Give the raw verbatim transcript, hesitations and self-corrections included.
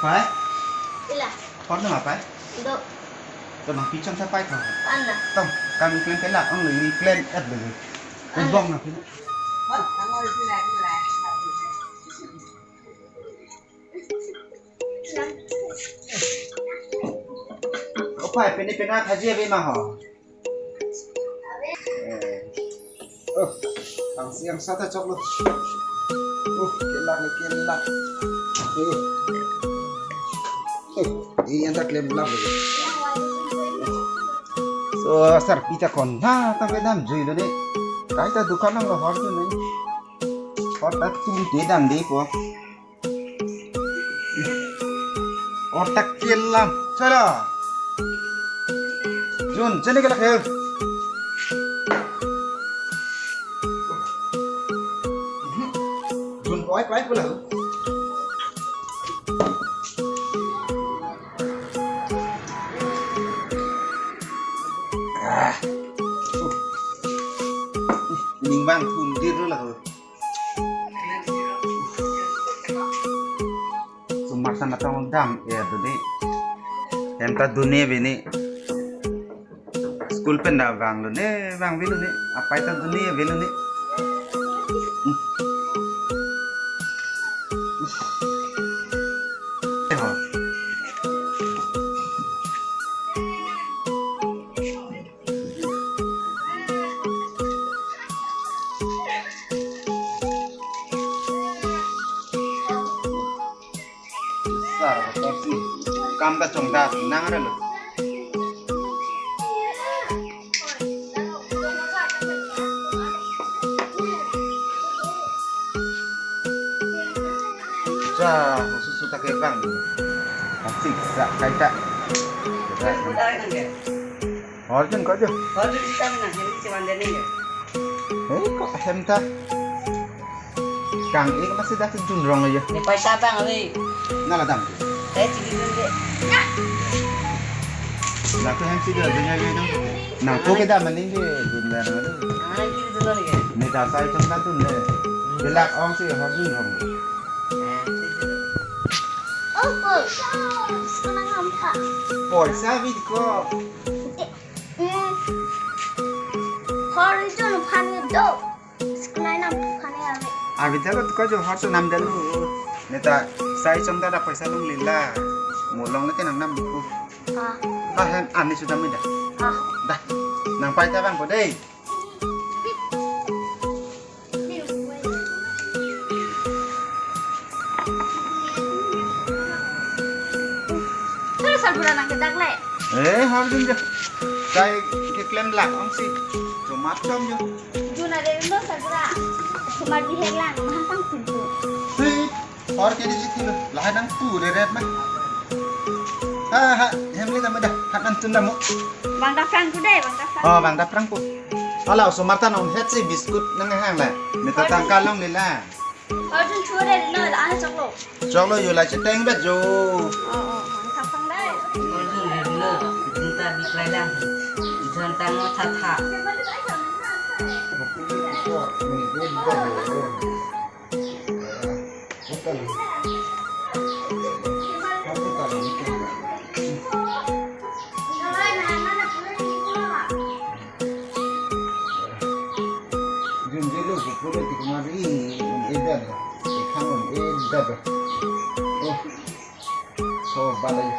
Pai? Ila. Hor nama pai? Do. Tong nangpi chongsa pai tong. Anna. Tong, kami plan ke la, ang lo ini plan at lo. Anna. Bong na pin. O pai, pini pina khaji abi ma ho. Eh. Oh, ang siang sata choklo. Oh, kelak ni kelak. Oh. Oh, ini yang tak lem lap lagi. So, sir, pita kon. Ha, ta kedam jui lo ni. Kaita dukan nang lo hor tu ni. Hor ta tu de dam de ko. Otak kilam. Chalo. Jun, chene kala khel. Jun, oi, oi, pula. Ah. Ning bang thun dir lo. Sumar sana tong dam ya tu ni. Hem ta dun-e bini. School pen da vang lo ne, vang velo ne. Apai ta dun-e velo ne. Hmm. Eh, ho. Sar, sar si. Kam ta chongda nang ra lo. Sa, susu ta ke bang. Asik, sa, kaita. Hor jun ko jo. Hor jun kita mana? Ini cuma dia ni. Eh, ko hem ta. Kang ik masih dah jun rong aja. Ni paisa bang, oi. Nala dam. Eh, cik jun de. Laku hem si dia dunia aja dong. Nang ko ke dam maning ke jun dan aduh. Ah, cik jun lagi. Ni ta sai tong ta tun le. Belak ong si hor jun rong. Eh, cik jun. Oh, oh. Sekarang nampak. Poisa bit ko. Hmm. Hor jun aphan do. Sekolah nam aphan ya. Abi ta ko jo hor so nam dalu. Neta sai chongda da paisa longle la. Mo longle te nang nam ko. Ah. Ah, hem ani sudah muda. Ah. Dah. Nang pai ta bang ko dei. Sir, sarbura nang kedak le. Eh, hor jun jo. Sai keklem lak ong si. Tomat chom jo. Jun ada undo sarbura. Tomat di helang, mahal tang pintu. Si, hor ke di situ lo. Lah nang tu re ret ma. Ha ha, hem le nama dah. Hat nang tun damu. Bang daphrang ku dei, bang daphrang. Oh, bang daphrang ku. Hala, osomar ta nong het si biskut nang hang la. Meta tangka longle la. Hor jun chore no, la ana choklo. Choklo yo la cheteng bet jo. Oh, oh, mangthap pang dai. Hor jun le no, jun ta biklai lang. Jun ta no tha tha. Jun jelo si pura tik mari un edan. Ikhang un edan. Oh. So balai.